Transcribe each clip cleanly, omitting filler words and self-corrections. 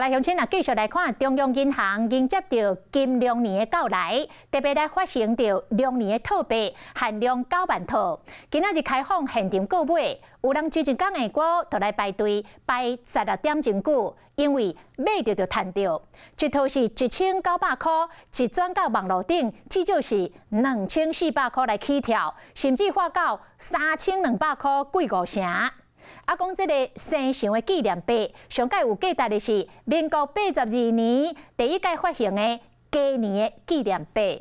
來鄉親啊，繼續來看中央銀行迎接著金龍年的到來，特別來發行著龍年的套幣，限量9萬套。今仔日開放現場購買，有人前一工下晡就來排隊排16點鐘久，因為買著就趁著。一套是1900塊，一轉到網路頂至少是2400塊來起跳，甚至發到3200塊，貴五成。啊，講這个生肖的紀念幣，上蓋有價值的是民國82年第一屆發行的雞年的紀念幣。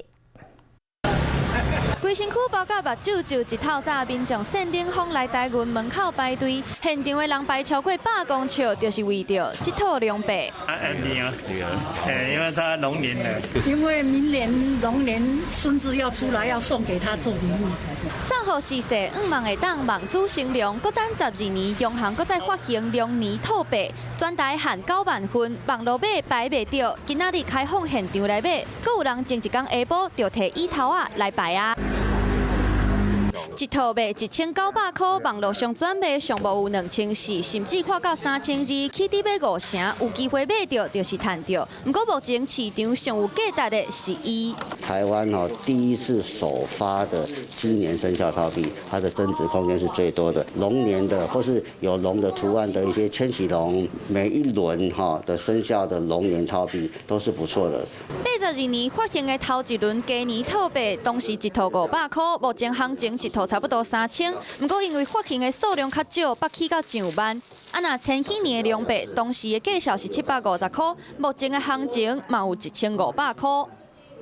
規身軀包甲目睭，就一透早，民眾線頂風來台銀門口排隊，現場的人排超過100公尺，就是為著這套龍幣。啊，年啊，因為他龍年的。因為明年龍年孫子要出來，要送給他做禮物。送予時勢，向望會當望子成龍，閣等12年，央行閣再發行龍年套幣，全台限九萬份，網路買排袂著，今仔日開放現場來買，閣有人前一工下晡就提椅頭仔來排啊。一套賣1900塊，網路上轉賣上無有2400，甚至看到3200，起底欲五成，有機會買著就是趁著。毋過目前市場上有價值的是伊。台灣哦第一次首發的今年生肖套幣，它的增值空間是最多的。龍年的或是有龍的圖案的一些千禧龍，每一輪哈的生肖的龍年套幣都是不錯的。82年發行的頭一輪雞年套幣，當時一套500塊，目前行情一套差不多3000。毋過因為發行的數量較少，捌起到上萬。啊，若千禧年的龍幣，當時的價數是750塊，目前的行情嘛有1500塊。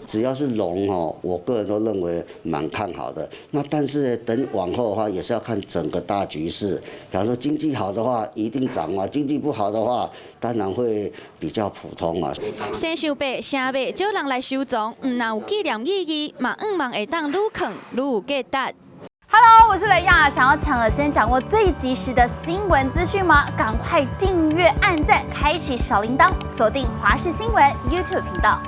只要是龍哦，我個人都認為蠻看好的。那但是等往後的話，也是要看整個大局勢。比方說經濟好的話，一定漲嘛；經濟不好的話，當然會比較普通嘛。生肖幣、聲幣，少人來收藏，毋但有紀念意義，嘛向望會當愈囥愈有價值。 Hello，我是雷亞，想要搶先掌握最及時的新聞資訊嗎？趕快訂閱、按讚、開啟小鈴鐺，鎖定華視新聞 YouTube 頻道。